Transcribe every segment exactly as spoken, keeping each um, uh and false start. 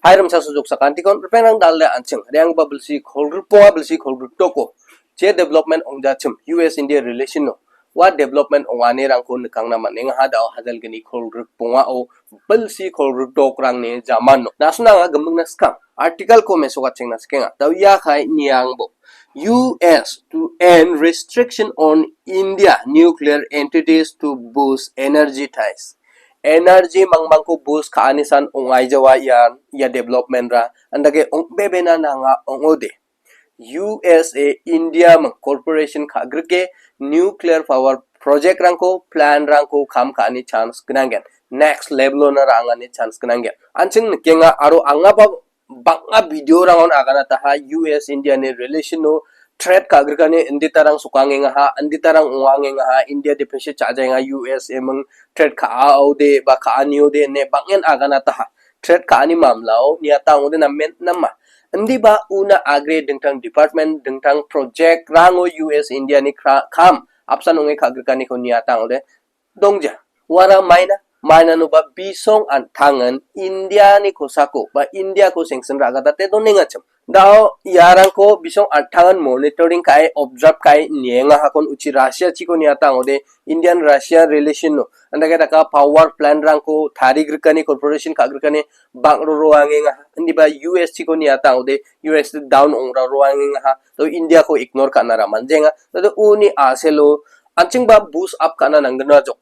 Hai rimsa sujok sakantikon, ripengrang dal·e an·ching, re·anggipa bilsi kolgrikbonga bilsi kolgrikdoko, je development ong·jachim, U S India relation-o, ua development ong·anirangko nikangna man·engaha da·o hajalgni kolgrikbongao bilsi kolgrikdokrangni jamano. Na·sona anga gimikna skang, article-ko mesokachengna sikenga. Da·o ia kai niangbo. U S to end restriction on India nuclear entities to boost energy ties. Energy mangmangko boost ka·ani san ong·aijawa ian, ia development-ra. Andake ong·bebena nanga ong·ode. U S A India ming corporation ka·grike nuclear power project-rangko, plant-rangko kam ka·ani chance gnanggen. Next level-ona ra·angani chance gnanggen. An·ching nikenga aro angaba bang·a video-rangon aganataha U S India-ni relation-o threat ka·grikani inditarang sokangengaha, inditarang ong·angengaha, India deficit cha·jaenga U S A ming threat ka·aode ba ka·aniode ine bang·en aganataha. Threat ka·ani mamlao niata ong·ode namen nama. Indiba una agre dingtang department, dingtang project-rango U S India-ni kra-, kam apsan ong·e ka·grikaniko niata ong·ode dongja. Uara maina, mainanoba bisong an·tangan India-ni kosako ba India-ko sanction ra·gadate donengachim. Da·o iarangko bisong an·tangan monitoring ka·e, observe ka·e niengahakon uchi Russia-chiko niata ong·ode Indian Russia relation-o. Andake daka power plant-rangko tarigrikani, corporation ka·grikani bang·roroangengaha. Indiba U S-chiko niata ong·ode U S down ong·roroangengaha. To India-ko ignore ka·na ra·manjenga. To uni a·selo an·chingba boost up ka·na nanggnajok.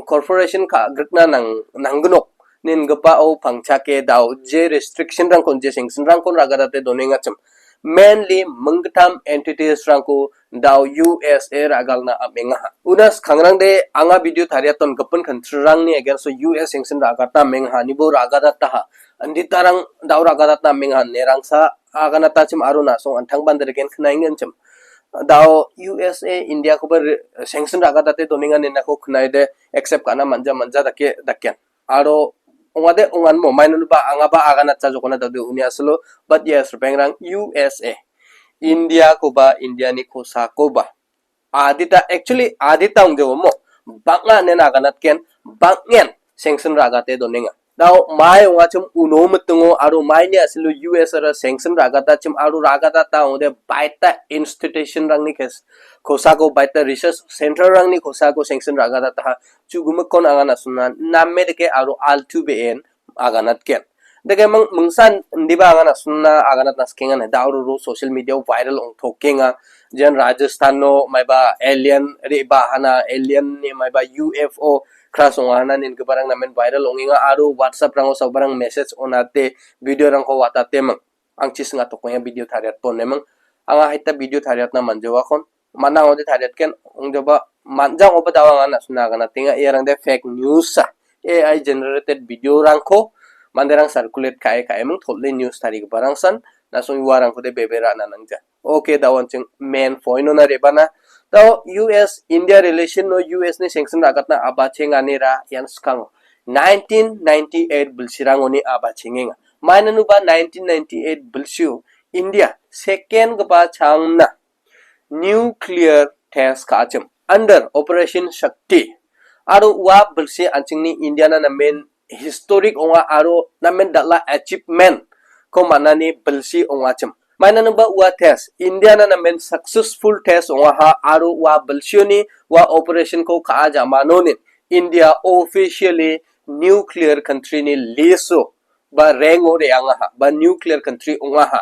Corporation ka·grikna nang-, nanggnok nengipao pangchake da·o je restriction-rangkon, je sanction-rangkon ra·gadate donengachim. Mainly minggittam entities-rangko da·o U S A ra·galna am·engaha. Una skangrangde anga video tariaton gipin country-rangni against-o U S sanction ra·gatna am·engaha, nibo ra·gadataha. Inditarang da·o ra·gadatna am·engaha, nerangsa aganatachim aro na·song an·tangban deregen knaengenchim. Da·o U S A India-koba re-, sanction ra·gadate donenga nenako knaide accept ka·na manja manja dake daken. Aro ong·ade ong·anmo, mainanoba angaba aganatsa jokona dade uni a·selo, but yes, ripengrang U S A. India-koba, India-ni kosakoba. Adita, actually, adita ong·jeomo. Bang·a nen aganatgen, bang·en sanction ra·gate donenga. Da·o mai ong·achim uno mitingo aro maini a·selo U S A-ra sanction ra·gatachim aro ra·gatata ong·ode baita institution-rangni kes-, kosako, baita research center-rangni kosako sanction ra·gatataha. Chugimikkon anga na·sona name dake aro altu be·en aganatgen. Dake ming-, mingsan indiba anga na·sona aganatna sikenga ne. Da·o roro social media-o viral ong·tokenga. Jen Rajasthan-o maiba alien re·baa hana, alien-ni maiba U F O crash ong·a hana nenggiparang namen viral ong·enga aro WhatsApp-rango sabarang message on·ate video-rangko watate ming. Angchi sing·atokenga video tariatpon neming. Anga haita video tariatna manjawakon. Mana ong·ode tariatgen ong·joba manjang oba da·o anga na·sona aganatenga. Iarangde fake news-a. A I generated video-rangko manderang circulate ka·e ka·eming totally news tarigiparangsan na·song uarangkode bebera·na nangja. Okay, da·o an·ching main point-ona re·bana. Da·o U S India relation-o U S-ni sanction ra·gatna abachenganira ian skango. Nineteen ninety-eight bilsirangoni abachengenga. Mainanoba nineteen ninety-eight bilsio India second-gipa changna nuclear test ka·achim under Operation Shakti. Aro ua bilsi an·chingni Indiana namen historic ong·a aro namen dal·a achievement-ko man·ani bilsi ong·achim. Mainanoba ua test, Indiana namen successful test ong·aha aro ua bilsioni ua operation-ko ka·a jamanonin India officially nuclear country-ni list-o ba rank-o re·angaha ba nuclear country ong·aha.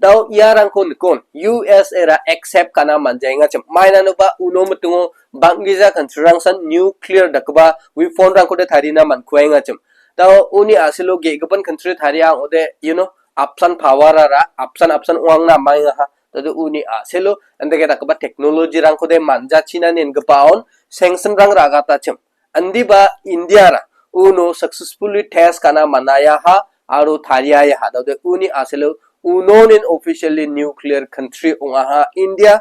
Da·o iarangko nikon, U S A-ra accept ka·na man·jaengachim. Mainanoba uno mitingo bang·gija country-rangsan nuclear dakgipa weapon-rangkode tarina man·kuaengachim. Da·o uni a·selo ge·gipin country taria ong·ode, you know, apsan power-ara, apsan apsan ong·angna am·aengaha. Da·o uni a·selo andake dakgipa technology-rangkode man·jachina nenggipaon sanction-rang ra·gatachim. Indiba India-ra uno successfully test ka·na man·aiaha aro tariaiaha. Da·ode uni a·selo unonin officially nuclear country ong·aha India.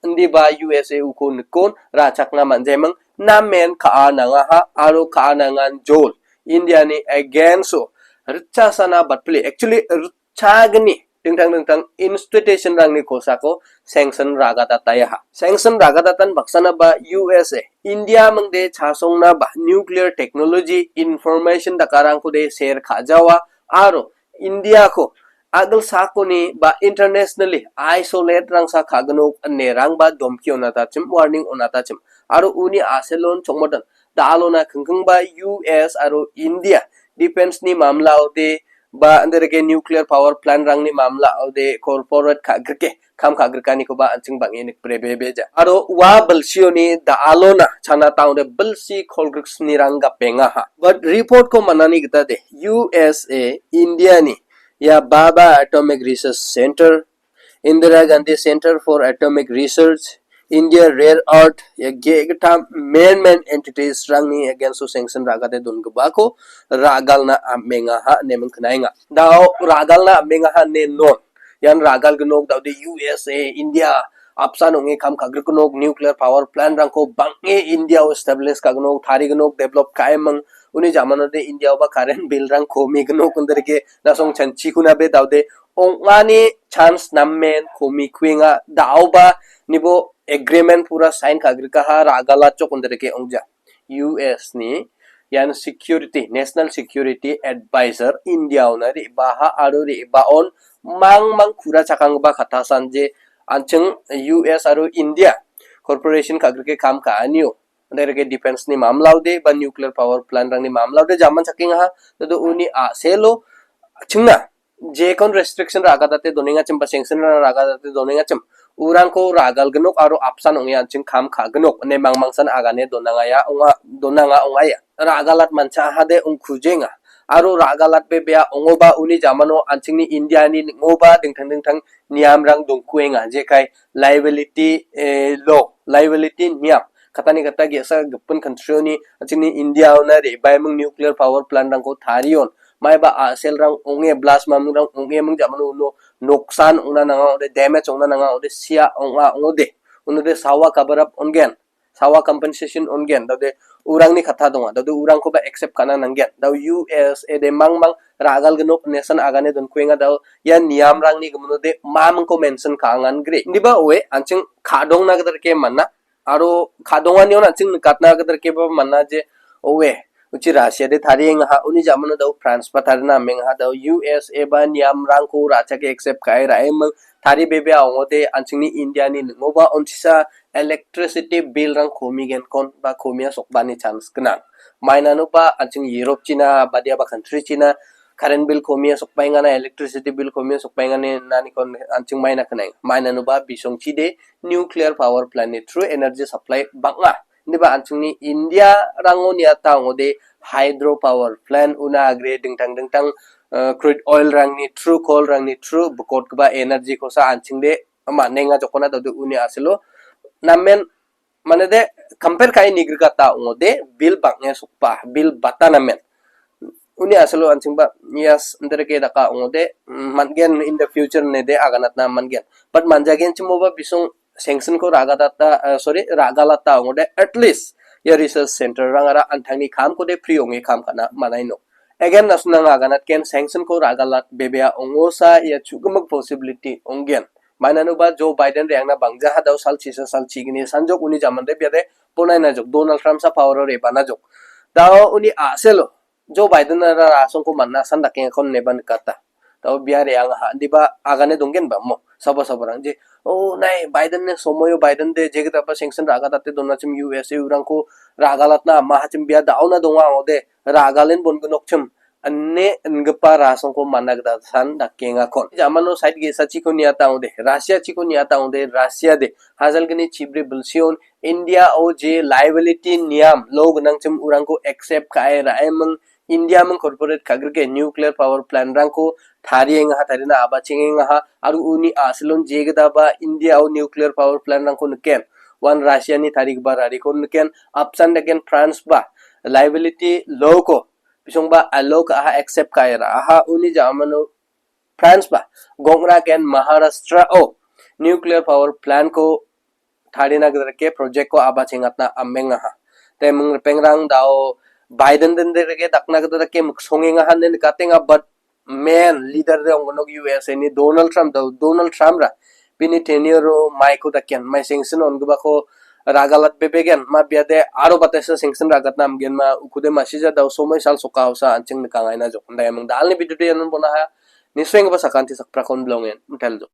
Indiba U S A uko nikon ra·chakna man·jaiming namen ka·a nangaha aro ka·a nangan jol. India-ni against-o ritchasana batpile. Actually, ritchagni dingtang dingtang institution-rangni kosako sanction ragadatayaha. Sanction ragadatan baksana ba U S A, India mingde chasongna ba nuclear technology information dakarangkode share ka·jawa aro India-ko agilsakoni ba internationally isolate rangsa ka·gnok inerang ba domki onatachim, warning onatachim. Aro uni aselon chongmodan da·alona kingkingba U S aro India defense-ni mamlaode ba andareke nuclear power plant-rangni mamlaode corporate ka·grike kam ka·grikanikoba an·ching bang·e nikprebebeja. Aro ua bilsioni da·alona Chinatown-de bilsi kolgriksnirang gapengaha. But report-ko manani gitade U S A India-ni ia Bhabha Atomic Research Center, Indira Gandhi Center for Atomic Research, India Rare Earth, ia ge·gittam main main entities-rangni against-o sanction ragate dongipako ragalna amengaha ine mingknaenga. Dao ragalna amengaha ine non. Ian ragalgnok daode U S A, India, apsan ong·e kam ka·grikgnok nuclear power plant-rangko bang·e India-o establish ka·gnok, tarignok, develop ka·eming, uni jamanode India-oba current bill-rang komignok indareke nasong chanchikuna be daode ong·ani chance namen komikuenga, daoba nibo agreement pura sign ka·grikaha, ragalachok indareke ongja. U S-ni ian security, National Security Advisor India-ona re·baha aro re·baon mangmang kura chakanggipa katasan je an·ching U S aro India corporation ka·grike kam ka·anio, andareke defense-ni mamlaode ba nuclear power plant-rangni mamlaode jaman chakengaha, todo uni a·selo chingna jekon restriction ragadate donengachim ba sanction ragadate donengachim, urangko ragalgnok aro apsan ong·e an·ching kam ka·gnok ine mangmangsan agane donangaya ong·a, donanga ong·aia. Ragalat manchahade ongkujenga. Aro ragalat bebea ong·oba uni jamano an·chingni India-ni ning·oba dingtang dingtang niamrang dongkuenga. Jekai liability, eh, law, liability niam. Katani kata ge·sa gipin country-oni an·chingni India-ona re·baiming nuclear power plant-rangko tarion. Maiba a·selrang ong·e, blast mamningrang ong·e, ming jamano uno noksan ong·na nanga ong·ode, damage ong·na nanga ong·ode, sia ong·a ong·ode. Unode sawa cover up ong·gen. Sawa compensation ong·gen. Daode urangni kata donga. Daode urangkoba accept ka·na nanggen. Dao U S A de mangmang ragalgnok ine san agane donkuenga dao ia niamrangni giminode mamingko mention ka·angan gre. Indiba oe an·ching ka·dongna gita dake man·a. Aro ka·donganion an·ching nikatna gita dakeba man·a je, owe, uchi Russia de tariengaha, uni jamano dao France ba tarina amengaha, dao U S A ba niamrangko ra·chake accept ka·e ra·eming, taribebea ong·ode an·chingni India-ni ning·oba on·tisa electricity bill-rang komigenkon ba komia sokbani chance gnang. Mainanoba an·ching Europe china, badiaba country china, current bill komia sokbaengana, electricity bill komia sokbaengani naniko an·ching maina kneng. Mainanoba bisongchide nuclear power plant-ni through energy supply bang·a. Indiba an·chingni India-rango niata ong·ode hydro power plant una agre dingtang dingtang, eh, crude oil-rangni through, coal-rangni through bikotgipa energy-kosa an·chingde man·enga jokona dode uni asilo. Namen manede compare ka·e nigrikata ong·ode bill bang·e sokba, bill bata namen. Uni asilo an·chingba, yes, indereke daka ong·ode, mm, man·gen in the future inede aganatna man·gen. But manjagenchimoba bisong sanction-ko ragadata, eh, sorry, ragalata ong·ode, at least ia research center-rangara an·tangni kamkode free ong·e kam ka·na man·aino. Again, nasunang aganatgen sanction-ko ragalat bebea ong·osa ia chu·gimik possibility ong·gen. Mainanoba Joe Biden re·angna bangjaha dao salchisa salchigni sanjok uni jamande biade bonaina jok, Donald Trump sa power-o rebana jok. Dao uni a·selo Joe Biden-ara rasongko man·na san dakengako ineba nikata. Dao bia re·angaha, indiba agane donggenba mo, saba sabarang je, "Oh, nai, Biden-ni somoio Biden de jegitaba sanction ragatate donachim U S A urangko ragalatna ama hachim bia daona donga ong·ode, ragalen bongnokchim," ine ingipa rasongko man·a gita san dakengakon. Jamano side ge·sachiko niata ong·ode, Russia chiko niata ong·ode, Russia de hajalgni chibri bilsion India-o je liability niam law gnangchim urangko accept ka·e ra·eming, India-ming corporate ka·grike nuclear power plant-rangko tariengaha, tarina abachengengaha, aro uni a·silon jegitaba India-o nuclear power plant-rangko niken. Wan Russia-ni tarigipa rariko niken, apsan daken France ba liability law-ko bisongba allow ka·aha, accept ka·e ra·aha, uni jamano France ba gongraken Maharashtra-o nuclear power plant-ko tarina gita dake project-ko abachengatna amengaha. Te ming ripengrang dao Biden den dake dakna gita dake miksongengaha ine nikatenga, but main leader de ong·gnok U S A ni Donald Trump da, Donald Trump ra bini tenure o maiko daken, mai sanction on·gipako ragalat bebegen, ma biade aro batesa sanction ragatna amgen ma ukude masija dao somoi sal soka osa anching nikangaina jok. Unda emang dalni video de yanon bona ha, niswenggipa sakanti sakprakon blongen, mitel jok.